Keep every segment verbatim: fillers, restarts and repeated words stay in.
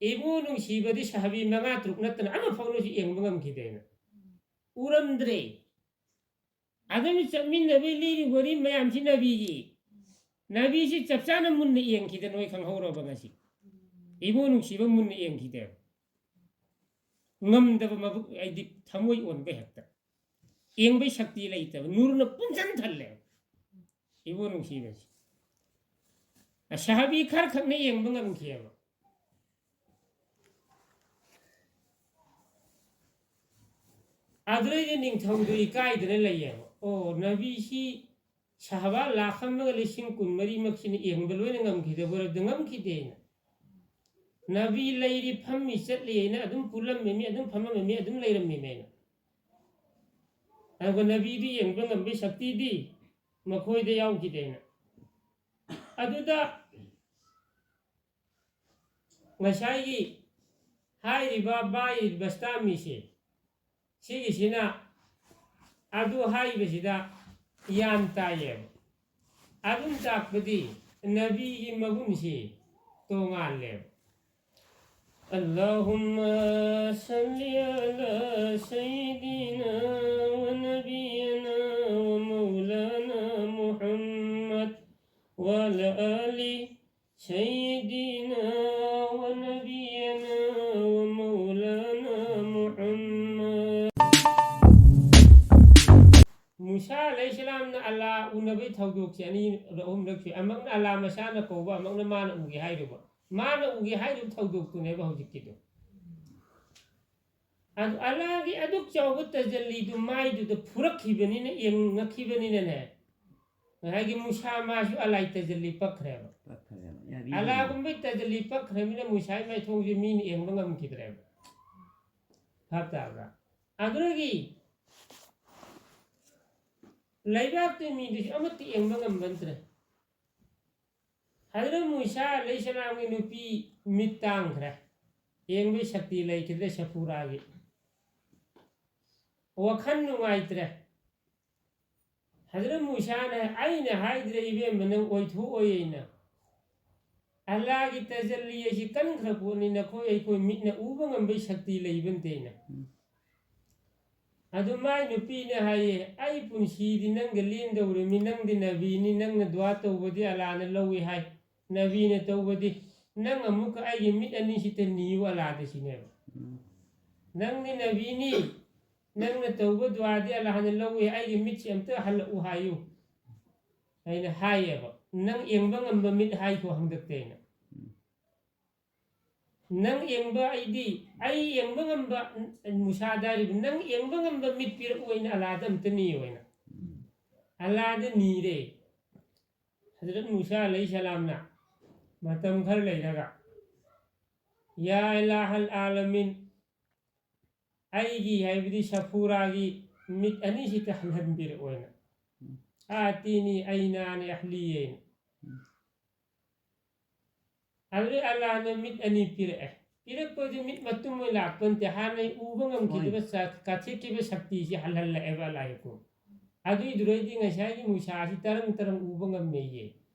ꯏꯕꯨꯡ ꯅꯨꯡꯁꯤꯕꯗꯤ ꯁꯍꯥꯕꯤ ꯃꯉꯥ ꯇꯔꯨꯛ ꯅꯠꯇꯅ ꯑꯃ ꯐꯥꯎꯅꯁꯨ ꯌꯦꯡꯕ ꯉꯝꯈꯤꯗꯦꯅ꯫ ꯎꯔꯝꯗ꯭ꯔꯦ꯫ ꯑꯗꯨꯝ ꯆꯠꯃꯤꯟꯅꯕꯩ ꯂꯤꯔꯤ ꯋꯥꯔꯤ ꯃꯌꯥꯝꯁꯤ ꯅꯕꯤꯒꯤ꯫ ꯅꯕꯤꯁꯤ ꯆꯞ ꯆꯥꯅ ꯃꯨꯟꯅ ꯌꯦꯡꯈꯤꯗ ꯅꯣꯏ ꯈꯪꯍꯧꯔꯕ ꯉꯁꯤ? ꯏꯕꯨꯡ ꯅꯨꯡꯁꯤꯕ ꯃꯨꯟꯅ ꯌꯦꯡꯈꯤꯗꯦꯕ꯫ ꯉꯝꯗꯕ ꯃꯕꯨꯛ, ꯍꯥꯏꯗꯤ ꯊꯃꯣꯏ ꯑꯣꯟꯕ ꯍꯦꯛꯇ꯫ ꯌꯦꯡꯕꯩ ꯁꯛꯇꯤ ꯂꯩꯇꯕ꯫ ꯅꯨꯔꯅ ꯄꯨꯡꯊꯟ ꯊꯜꯂꯦꯕ꯫ ꯏꯕꯨꯡ ꯅꯨꯡꯁꯤꯕꯁꯤ꯫ ꯁꯍꯥꯕꯤ ꯈꯔ ꯈꯛꯅ ꯌꯦꯡꯕ ꯉꯝꯈꯤꯑꯕ꯫ ꯑꯗꯨꯗꯩꯗꯤ ꯅꯤꯡꯊꯧꯗꯨ ꯏꯀꯥꯏꯗꯅ ꯂꯩꯌꯦꯕ꯫ ꯑꯣ, ꯅꯕꯤꯁꯤ ꯁꯍꯥꯕꯥ ꯂꯥꯈ ꯑꯃꯒ ꯂꯤꯁꯤꯡ ꯀꯨꯟꯃꯔꯤꯃꯛꯁꯤꯅ ꯌꯦꯡꯕ ꯂꯣꯏꯅ ꯉꯝꯈꯤꯗꯕ ꯑꯣꯏꯔꯕꯗꯤ ꯉꯝꯈꯤꯗꯦꯅ꯫ ꯅꯕꯤ ꯂꯩꯔꯤ, ꯐꯝꯃꯤ, ꯆꯠꯂꯤ ꯍꯥꯏꯅ ꯑꯗꯨꯝ ꯄꯨꯜꯂꯝꯃꯤꯃꯤ, ꯑꯗꯨꯝ ꯐꯝꯃꯝꯃꯤꯃꯤ, ꯑꯗꯨꯝ ꯂꯩꯔꯝꯃꯤꯃꯤ ꯍꯥꯏꯅ꯫ ꯑꯗꯨꯒ ꯅꯕꯤꯗꯨ ꯌꯦꯡꯕ ꯉꯝꯕꯒꯤ ꯁꯛꯇꯤꯗꯤ ꯃꯈꯣꯏꯗ ꯌꯥꯎꯈꯤꯗꯦꯅ꯫ ꯑꯗꯨꯗ ꯉꯁꯥꯏꯒꯤ ꯍꯥꯏꯔꯤꯕ ꯕꯥꯏ ꯕꯁꯇꯥꯃꯤꯁꯦ, ꯁꯤꯒꯤꯁꯤꯅ ꯑꯗꯨ ꯍꯥꯏꯕꯁꯤꯗ ꯒ꯭ꯌꯥꯟ ꯇꯥꯏꯌꯦꯕ꯫ ꯑꯗꯨꯝ ꯇꯥꯛꯄꯗꯤ ꯅꯕꯤꯒꯤ ꯃꯒꯨꯟꯁꯤ ꯇꯣꯉꯥꯜꯂꯦꯕ꯫ اللهم صل على سيدنا ونبينا ومولانا محمد وعلى آل سيدنا ونبينا ومولانا محمد. ꯃꯨꯁꯥ ꯑꯂꯩꯍꯤꯁꯁꯂꯥꯝꯅ ꯑꯜꯂꯥ ꯎꯅꯕꯒꯤ ꯊꯧꯗꯣꯛꯁꯦ ꯑꯅꯤ ꯑꯍꯨꯝꯂꯛ ꯁꯨꯏ꯫ ꯑꯃꯛꯅ ꯑꯜꯂꯥ ꯃꯁꯥꯅ ꯀꯧꯕ, ꯑꯃꯛꯅ ꯃꯥꯅ ꯎꯒꯦ ꯍꯥꯏꯔꯨꯕ꯫ ꯃꯥꯅ ꯎꯒꯦ ꯍꯥꯏꯔꯨꯕ ꯊꯧꯗꯣꯛꯇꯨꯅꯦꯕ ꯍꯧꯖꯤꯛꯀꯤꯗꯣ꯫ ꯑꯗꯨ ꯑꯜꯂꯥꯒꯤ ꯑꯗꯨꯛ ꯆꯥꯎꯕ ꯇꯖꯜꯂꯤꯗꯨ ꯃꯥꯏꯗꯨꯗ ꯐꯨꯔꯛꯈꯤꯕꯅꯤꯅ, ꯌꯦꯡꯉꯛꯈꯤꯕꯅꯤꯅꯅꯦ, ꯉꯁꯥꯏꯒꯤ ꯃꯨꯁꯥ ꯃꯥꯁꯨ ꯑꯜꯂꯥꯏ ꯇꯖꯜꯂꯤ ꯄꯛꯈ꯭ꯔꯦꯕ꯫ ꯄꯛꯈ꯭ꯔꯦꯕ꯫ ꯌꯥꯕꯤꯗꯦ꯫ ꯑꯜꯂꯥꯒꯨꯝꯕꯩ ꯇꯖꯜꯂꯤ ꯄꯛꯈ꯭ꯔꯕꯅꯤꯅ ꯃꯨꯁꯥꯒꯤ ꯃꯥꯏꯊꯣꯡꯁꯦ ꯃꯤꯅ ꯌꯦꯡꯕ ꯉꯝꯈꯤꯗ꯭ꯔꯦꯕ꯫ ꯚꯥꯞ ꯇꯥꯕ꯭ꯔꯥ? ꯑꯗꯨꯗꯒꯤ ꯂꯩꯕꯥꯛꯇꯨꯒꯤ ꯃꯤꯗꯨꯁꯨ ꯑꯃꯠꯇ ꯌꯦꯡꯕ ꯉꯝꯕ ꯅꯠꯇ꯭ꯔꯦ꯫ ꯍꯖꯔꯠ ꯃꯨꯁꯥ ꯑꯂꯩꯍꯤꯁꯁꯂꯥꯝꯒꯤ ꯅꯨꯄꯤ ꯃꯤꯠ ꯇꯥꯡꯈ꯭ꯔꯦ꯫ ꯌꯦꯡꯕꯒꯤ ꯁꯛꯇꯤ ꯂꯩꯈꯤꯗ꯭ꯔꯦ ꯁꯐꯨꯔꯥꯒꯤ꯫ ꯋꯥꯈꯜ ꯅꯨꯡꯉꯥꯏꯇ꯭ꯔꯦ꯫ ꯍꯖꯔꯠ ꯃꯨꯁꯥꯅ, "ꯑꯩꯅ ꯍꯥꯏꯗ꯭ꯔꯦ ꯏꯕꯦꯝꯃ, ꯅꯪ ꯑꯣꯏꯊꯣꯛꯑꯣꯏꯅ"꯫ ꯑꯜꯂꯥꯒꯤ ꯇꯖꯜꯂꯤ ꯑꯁꯤ ꯀꯟꯈ꯭ꯔ ꯄꯣꯠꯅꯤ, ꯅꯈꯣꯏ ꯑꯩꯈꯣꯏ ꯃꯤꯠꯅ ꯎꯕ ꯉꯝꯕꯩ ꯁꯛꯇꯤ ꯂꯩꯕ ꯅꯠꯇꯦꯅ꯫ ꯎꯝ꯫ ꯑꯗꯨ ꯃꯥꯏ ꯅꯨꯄꯤꯅ ꯍꯥꯏꯌꯦ, "ꯑꯩ ꯄꯨꯟꯁꯤꯗꯤ ꯅꯪꯒ ꯂꯦꯟꯗꯧꯔꯤꯃꯤ, ꯅꯪꯗꯤ ꯅꯕꯤꯅꯤ, ꯅꯪꯅ ꯗꯨꯋꯥ ꯇꯧꯕꯗꯤ ꯑꯜꯂꯥꯅ ꯂꯧꯏ ꯍꯥꯏ, ꯅꯕꯤꯅ ꯇꯧꯕꯗꯤ, ꯅꯪ ꯑꯃꯨꯛꯀ ꯑꯩꯒꯤ ꯃꯤꯠ ꯑꯅꯤꯁꯤꯗ ꯅꯤꯌꯨ ꯑꯜꯂꯥꯗ" ꯁꯤꯅꯦꯕ꯫ ꯎꯝ꯫ "ꯅꯪꯗꯤ ꯅꯕꯤꯅꯤ, ꯅꯪꯅ ꯇꯧꯕ ꯗꯨꯋꯥꯗꯤ ꯑꯜꯂꯥꯍꯅ ꯂꯧꯏ, ꯑꯩꯒꯤ ꯃꯤꯠꯁꯤ ꯑꯝꯇ ꯍꯜꯂꯛꯎ ꯍꯥꯏꯌꯨ" ꯑꯩꯅ ꯍꯥꯏꯌꯦꯕ꯫ "ꯅꯪ ꯌꯦꯡꯕ ꯉꯝꯕ ꯃꯤꯠ ꯍꯥꯏꯈꯣ ꯍꯟꯗꯛꯇꯤ" ꯑꯩꯅ꯫ ꯎꯝ꯫ "ꯅꯪ ꯌꯦꯡꯕ, ꯑꯩꯗꯤ, ꯑꯩ ꯌꯦꯡꯕ ꯉꯝꯕ", ꯃꯨꯁꯥꯗ ꯍꯥꯏꯔꯤꯕ, "ꯅꯪ ꯌꯦꯡꯕ ꯉꯝꯕ ꯃꯤꯠ ꯄꯤꯔꯛꯎ, ꯑꯩꯅ ꯑꯜꯂꯥꯗ ꯑꯝꯇ ꯅꯤꯌꯨ" ꯑꯩꯅ꯫ ꯎꯝ꯫ ꯑꯜꯂꯥꯗ ꯅꯤꯔꯦ꯫ ꯍꯖꯔꯠ ꯃꯨꯁꯥ ꯑꯂꯩꯍꯤ ꯁꯂꯥꯝꯅ ꯃꯇꯝ ꯈꯔ ꯂꯩꯔꯒ, "ꯌꯥ ꯏꯂꯥꯍꯜ ꯑꯥꯂꯃꯤꯟ, ꯑꯩꯒꯤ, ꯍꯥꯏꯕꯗꯤ ꯁꯐꯨꯔꯥꯒꯤ ꯃꯤꯠ ꯑꯅꯤꯁꯤꯗ ꯍꯜꯍꯟꯕꯤꯔꯛꯑꯣꯅ꯫ ꯎꯝ꯫ "ꯑꯥꯇꯤꯅꯤ ꯑꯩꯅꯥꯅꯤ ꯑꯍꯂꯤꯌꯦꯅ"꯫ ꯎꯝ꯫ ꯑꯗꯨꯗꯩ ꯑꯜꯂꯥꯅ ꯃꯤꯠ ꯑꯅꯤ ꯄꯤꯔꯛꯑꯦ꯫ ꯄꯤꯔꯛꯄꯗꯤ ꯃꯤꯠ ꯃꯇꯨꯝ ꯑꯣꯏꯅ ꯂꯥꯛꯄ ꯅꯠꯇꯦ, ꯍꯥꯟꯅꯩ ꯎꯕ ꯉꯝꯈꯤꯗꯕ ꯍꯣꯏ꯫ ꯆ-, ꯀꯥꯊꯦꯛꯈꯤꯕ ꯁꯛꯇꯤꯁꯤ ꯍꯜꯍꯜꯂꯛꯑꯦꯕ ꯑꯜꯂꯥ ꯍꯦꯛꯀꯣ꯫ ꯑꯗꯨꯏꯗꯨꯔꯩꯗꯤ ꯉꯁꯥꯏꯒꯤ ꯃꯨꯁꯥꯁꯤ ꯇꯔꯪ ꯇꯔꯪ ꯎꯕ ꯉꯝꯃꯦꯌꯦ꯫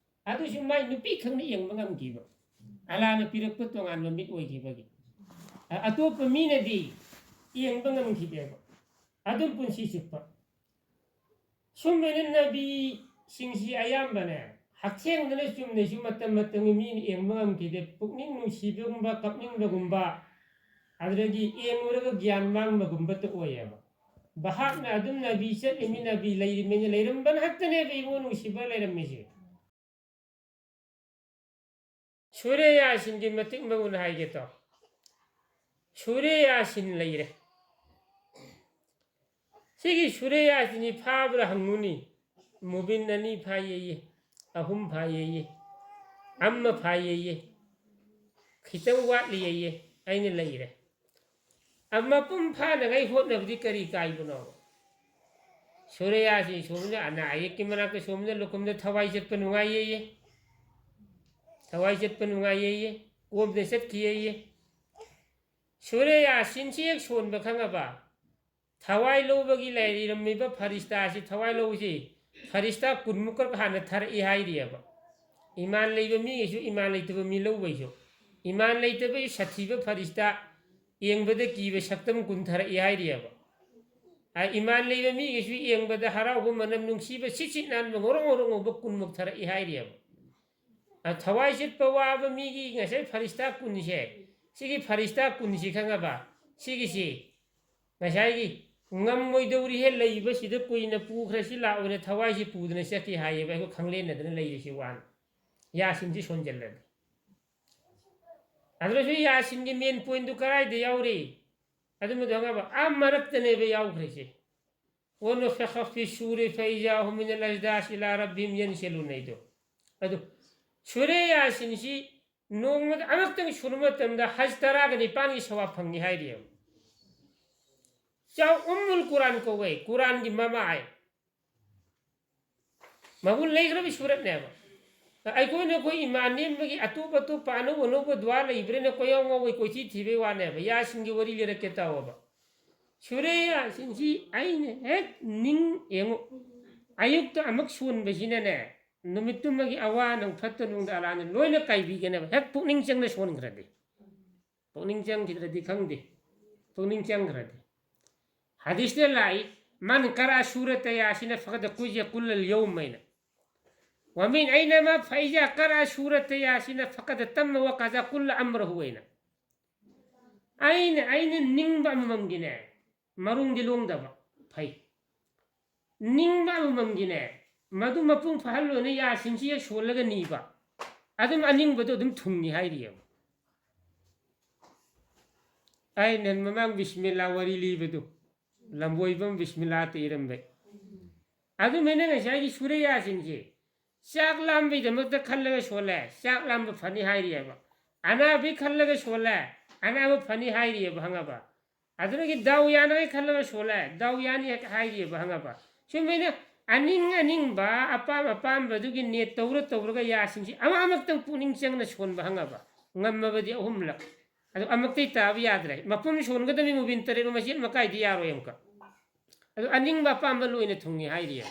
ꯑꯗꯨꯁꯨ ꯃꯥꯏ ꯅꯨꯄꯤ ꯈꯛꯅ ꯌꯦꯡꯕ ꯉꯝꯈꯤꯕ꯫ ꯑꯜꯂꯥꯅ ꯄꯤꯔꯛꯄ ꯇꯣꯉꯥꯟꯕ ꯃꯤꯠ ꯑꯣꯏꯈꯤꯕꯒꯤ꯫ ꯑ-, ꯑꯇꯣꯞꯄ ꯃꯤꯅꯗꯤ ꯌꯦꯡꯕ ꯉꯝꯈꯤꯗꯦꯕ꯫ ꯑꯗꯨꯝ ꯄꯨꯟꯁꯤ ꯆꯨꯞꯄ꯫ ꯁꯨꯝꯕꯅ ꯅꯕꯤꯁꯤꯡꯁꯤ ꯑꯌꯥꯝꯕꯅꯦ, ꯍꯛꯊꯦꯡꯗꯅ ꯆꯨꯝꯅꯁꯨ ꯃꯇꯝ ꯃꯇꯝꯒꯤ ꯃꯤꯅ ꯌꯦꯡꯕ ꯉꯝꯈꯤꯗꯦ꯫ ꯄꯨꯛꯅꯤꯡ ꯅꯨꯡꯁꯤꯕꯒꯨꯝꯕ, ꯀꯞꯅꯤꯡꯕꯒꯨꯝꯕ, ꯑꯗꯨꯗꯒꯤ ꯌꯦꯡꯂꯨꯔꯒ ꯒ꯭ꯌꯥꯟ ꯃꯥꯡꯕꯒꯨꯝꯕꯇ ꯑꯣꯏꯌꯦꯕ꯫ ꯚꯥꯞꯅ ꯑꯗꯨꯝ ꯅꯕꯤ ꯆꯠꯂꯤꯃꯤ, ꯅꯕꯤ ꯂꯩꯔꯤꯃꯤꯅ ꯂꯩꯔꯝꯕ ꯉꯥꯛꯇꯅꯦꯕ ꯏꯕꯨꯡꯉꯣ ꯅꯨꯡꯁꯤꯕ ꯂꯩꯔꯝꯃꯤꯁꯦ꯫ ꯁꯨꯔꯦ ꯌꯥꯁꯤꯟꯒꯤ ꯃꯇꯤꯛ ꯃꯒꯨꯟ ꯍꯥꯏꯒꯦ ꯇꯧ꯫ ꯁꯨꯔꯦ ꯌꯥꯁꯤꯟ ꯂꯩꯔꯦ꯫ ꯁꯤꯒꯤ ꯁꯨꯔꯦ ꯌꯥꯁꯤꯟꯁꯤ ꯐꯥꯕ꯭ꯔꯥ ꯍꯪꯉꯨꯅꯤ꯫ ꯃꯨꯕꯤꯟ ꯑꯅꯤ ꯐꯥꯏꯌꯦꯌꯦ, ꯑꯍꯨꯝ ꯐꯥꯏꯌꯦꯌꯦ, ꯑꯃ ꯐꯥꯏꯌꯦꯌꯦ, ꯈꯤꯇꯪ ꯋꯥꯠꯂꯤꯌꯦꯌꯦ, ꯑꯩꯅ ꯂꯩꯔꯦ꯫ ꯑ, ꯃꯄꯨꯡ ꯐꯥꯅꯉꯥꯏ ꯍꯣꯠꯅꯕꯗꯤ ꯀꯔꯤ ꯀꯥꯏꯕꯅꯣ? ꯁꯨꯔꯦ ꯌꯥꯁꯤꯟ ꯁꯣꯝꯗ ꯑꯅꯥ ꯑꯌꯦꯛꯀꯤ ꯃꯅꯥꯛꯇ ꯁꯣꯝꯗ ꯂꯨꯈꯨꯝꯗ ꯊꯋꯥꯏ ꯆꯠꯄ ꯅꯨꯡꯉꯥꯏꯌꯦꯌꯦ, ꯊꯋꯥꯏ ꯆꯠꯄ ꯅꯨꯡꯉꯥꯏꯌꯦꯌꯦ, ꯀꯣꯝꯗ ꯆꯠꯈꯤꯌꯦꯌꯦ꯫ ꯁꯨꯔꯦ ꯌꯥꯁꯤꯟꯁꯤ ꯍꯦꯛ ꯁꯣꯟꯕ ꯈꯪꯉꯕ, ꯊꯋꯥꯏ ꯂꯧꯕꯒꯤ ꯂꯩꯔꯝꯃꯤꯕ ꯐꯔꯤꯁꯇꯥꯁꯤ, ꯊꯋꯥꯏ ꯂꯧꯕꯁꯤ ꯐꯔꯤꯁꯇꯥ ꯀꯨꯟꯃꯨꯛꯀ ꯍꯥꯟꯅ ꯊꯥꯔꯛꯏ ꯍꯥꯏꯔꯤꯑꯕ꯫ ꯏꯃꯥꯟ ꯂꯩꯕ ꯃꯤꯒꯤꯁꯨ, ꯏꯃꯥꯟ ꯂꯩꯇꯕ ꯃꯤ ꯂꯧꯕꯩꯁꯨ꯫ ꯏꯃꯥꯟ ꯂꯩꯇꯕꯒꯤ ꯁꯥꯊꯤꯕ ꯐꯔꯤꯁꯇꯥ ꯌꯦꯡꯕꯗ ꯀꯤꯕ ꯁꯛꯇꯝ ꯀꯨꯟ ꯊꯥꯔꯛꯏ ꯍꯥꯏꯔꯤꯑꯕ꯫ ꯑ, ꯏꯃꯥꯟ ꯂꯩꯕ ꯃꯤꯒꯤꯁꯨ ꯌꯦꯡꯕꯗ ꯍꯔꯥꯎꯕ, ꯃꯅꯝ ꯅꯨꯡꯁꯤꯕ, ꯁꯤꯠ ꯁꯤꯠ ꯅꯥꯟꯕ, ꯉꯧꯔꯣꯛ ꯉꯧꯔꯣꯛ ꯉꯧꯕ ꯀꯨꯟꯃꯨꯛ ꯊꯥꯔꯛꯏ ꯍꯥꯏꯔꯤꯑꯕ꯫ ꯑ, ꯊꯋꯥꯏ ꯆꯤꯠꯄ ꯋꯥꯕ ꯃꯤꯒꯤ ꯉꯁꯥꯏ ꯐꯔꯤꯁꯇꯥ ꯀꯨꯟꯁꯦ, ꯁꯤꯒꯤ ꯐꯔꯤꯁꯇꯥ ꯀꯨꯟꯁꯤ ꯈꯪꯉꯕ? ꯁꯤꯒꯤꯁꯤ ꯉꯁꯥꯏꯒꯤ ꯉꯝꯃꯣꯏꯗꯧꯔꯤꯍꯦ, ꯂꯩꯕꯁꯤꯗ ꯀꯨꯏꯅ ꯄꯨꯈ꯭ꯔꯁꯤ ꯂꯥꯛꯑꯣꯅ ꯊꯋꯥꯏꯁꯤ ꯄꯨꯗꯅ ꯆꯠꯈꯤ ꯍꯥꯏꯌꯦꯕ, ꯑꯩꯈꯣꯏ ꯈꯪꯂꯦꯟꯅꯗꯅ ꯂꯩꯔꯤꯁꯤ ꯋꯥꯅꯤ꯫ ꯌꯥꯁꯤꯟꯁꯤ ꯁꯣꯟꯖꯜꯂꯗꯤ꯫ ꯑꯗꯨꯗꯁꯨ ꯌꯥꯁꯤꯟꯒꯤ ꯃꯦꯟ ꯄꯣꯏꯟꯗꯨ ꯀꯗꯥꯏꯗ ꯌꯥꯎꯔꯤ? ꯑꯗꯨꯃꯗꯣ ꯈꯪꯉꯕ? ꯑꯥ ꯃꯔꯛꯇꯅꯦꯕ ꯌꯥꯎꯈ꯭ꯔꯤꯁꯦ꯫ ونفخ في الصور فإذا هم من الأجداث إلى ربهم ينسلون ꯍꯥꯏꯗꯣ꯫ ꯑꯗꯨ ꯁꯨꯔꯦ ꯌꯥꯁꯤꯟꯁꯤ ꯅꯣꯡꯃꯗ ꯑꯃꯨꯛꯇꯪ ꯁꯨꯔ ꯃꯇꯝꯗ ꯍꯖ ꯇꯔꯥꯒ ꯅꯤꯄꯥꯟꯒꯤ ꯁꯋꯥꯕ ꯐꯪꯉꯤ ꯍꯥꯏꯔꯤꯑꯕ꯫ ꯆꯥꯎ, ꯎꯝꯃꯨꯜ ꯀꯨꯔꯥꯟ ꯀꯧꯋꯦ, ꯀꯨꯔꯥꯟꯒꯤ ꯃꯃꯥ ꯍꯥꯏ꯫ ꯃꯒꯨꯟ ꯂꯩꯈ꯭ꯔꯕ ꯁꯨꯔꯠꯅꯦꯕ꯫ ꯑꯩꯈꯣꯏꯅ ꯑꯩꯈꯣꯏ ꯏꯃꯥꯟ ꯅꯦꯝꯕꯒꯤ ꯑꯇꯣꯞ ꯑꯇꯣꯞꯄ ꯑꯅꯧ ꯑꯅꯧꯕ ꯗꯨꯋꯥ ꯂꯩꯕ꯭ꯔꯦꯅ ꯀꯣꯏꯌꯥꯎ ꯉꯥꯎꯕꯩ ꯀꯣꯏꯊꯤ ꯊꯤꯕꯩ ꯋꯥꯅꯦꯕ꯫ ꯌꯥꯁꯤꯟꯒꯤ ꯋꯥꯔꯤ ꯂꯤꯔꯛꯀꯦ ꯇꯥꯎꯑꯣꯕ꯫ ꯁꯨꯔꯦ ꯌꯥꯁꯤꯟꯁꯤ ꯑꯩꯅ ꯍꯦꯛ ꯅꯤꯡ ꯌꯦꯡꯉꯨ, ꯑꯌꯨꯛꯇ ꯑꯃꯨꯛ ꯁꯣꯟꯕꯁꯤꯅꯅꯦ, ꯅꯨꯃꯤꯠꯇꯨꯃꯒꯤ ꯑꯋꯥ ꯅꯪ ꯐꯠꯇ ꯅꯨꯡꯗ ꯑꯂꯥꯅ ꯂꯣꯏꯅ ꯀꯥꯏꯕꯤꯒꯅꯦꯕ, ꯍꯦꯛ ꯄꯨꯛꯅꯤꯡ ꯆꯪꯅ ꯁꯣꯟꯈ꯭ꯔꯗꯤ꯫ ꯄꯨꯛꯅꯤꯡ ꯆꯪꯈꯤꯗ꯭ꯔꯗꯤ ꯈꯪꯗꯦ, ꯄꯨꯛꯅꯤꯡ ꯆꯪꯈ꯭ꯔꯗꯤ꯫ ꯍꯗꯤꯁꯇ ꯂꯥꯛꯏ, من قرأ سورة ياسين فقد كفي كل اليوم ꯍꯥꯏꯅ꯫ ومن أينما فإذا قرأ سورة ياسين فقد تم وقضى كل أمره ꯍꯥꯏꯅ꯫ ꯑꯩꯅ ꯑꯩꯅ ꯅꯤꯡꯕ ꯑꯃꯃꯝꯒꯤꯅꯦ, ꯃꯔꯨꯝꯗꯤ ꯂꯣꯡꯗꯕ ꯐꯩ꯫ ꯅꯤꯡꯕ ꯑꯃꯃꯝꯒꯤꯅꯦ, ꯃꯗꯨ ꯃꯄꯨꯡ ꯐꯥꯍꯜꯂꯣꯅ ꯌꯥꯁꯤꯟꯁꯤ ꯍꯦꯛ ꯁꯣꯜꯂꯒ ꯅꯤꯕ, ꯑꯗꯨꯝ ꯑꯅꯤꯡꯕꯗꯣ ꯑꯗꯨꯝ ꯊꯨꯡꯉꯤ ꯍꯥꯏꯔꯤꯑꯕ꯫ ꯑꯩꯅ ꯃꯃꯥꯡ ꯕꯤꯁꯃꯤꯜꯂꯥ ꯋꯥꯔꯤ ꯂꯤꯕꯗꯨ, ꯂꯝꯕꯣꯏꯕꯝ ꯕꯤꯁꯃꯤꯜꯂꯥ ꯇ ꯏꯔꯝꯕꯩ꯫ ꯑꯗꯨꯃꯥꯏꯅ ꯉꯁꯥꯏꯒꯤ ꯁꯨꯔꯦ ꯌꯥꯁꯤꯟꯁꯦ ꯆꯥꯛ ꯂꯥꯝꯕꯩꯗꯃꯛꯇ ꯈꯜꯂꯒ ꯁꯣꯜꯂꯦ, ꯆꯥꯛ ꯂꯥꯝꯕ ꯐꯅꯤ ꯍꯥꯏꯔꯤꯑꯕ꯫ ꯑꯅꯥꯕꯒꯤ ꯈꯜꯂꯒ ꯁꯣꯜꯂꯦ, ꯑꯅꯥꯕ ꯐꯅꯤ ꯍꯥꯏꯔꯤꯑꯕ, ꯈꯪꯉꯕ? ꯑꯗꯨꯗꯒꯤ ꯗꯥꯎ ꯌꯥꯅꯕꯒꯤ ꯈꯜꯂꯒ ꯁꯣꯜꯂꯦ, ꯗꯥꯎ ꯌꯥꯅꯤ ꯍꯦꯛ ꯍꯥꯏꯔꯤꯑꯕ, ꯈꯪꯉꯕ? ꯁꯨꯃꯥꯏꯅ ꯑꯅꯤꯡ ꯑꯅꯤꯡꯕ, ꯑꯄꯥꯝ ꯑꯄꯥꯝꯕꯗꯨꯒꯤ ꯅꯦꯠ ꯇꯧꯔ ꯇꯧꯔꯒ ꯌꯥꯁꯤꯡꯁꯤ ꯑꯃ ꯑꯃꯛꯇꯪ ꯄꯨꯛꯅꯤꯡ ꯆꯪꯅ ꯁꯣꯟꯕ, ꯈꯪꯉꯕ? ꯉꯝꯃꯕꯗꯤ ꯑꯍꯨꯝꯂꯛ꯫ ꯑꯗꯨ ꯑꯃꯛꯇꯩ ꯇꯥꯕ ꯌꯥꯗ꯭ꯔꯦ꯫ ꯃꯄꯨꯝ ꯁꯣꯟꯒꯗꯕꯅꯤ ꯃꯨꯕꯤꯟ ꯇꯔꯦꯠ ꯃꯆꯦꯠ ꯃꯀꯥꯏꯗꯤ ꯌꯥꯔꯣꯏ ꯑꯃꯨꯛꯀ꯫ ꯑꯗꯨ ꯑꯅꯤꯡꯕ ꯑꯄꯥꯝꯕ ꯂꯣꯏꯅ ꯊꯨꯡꯉꯤ ꯍꯥꯏꯔꯤꯑꯕ꯫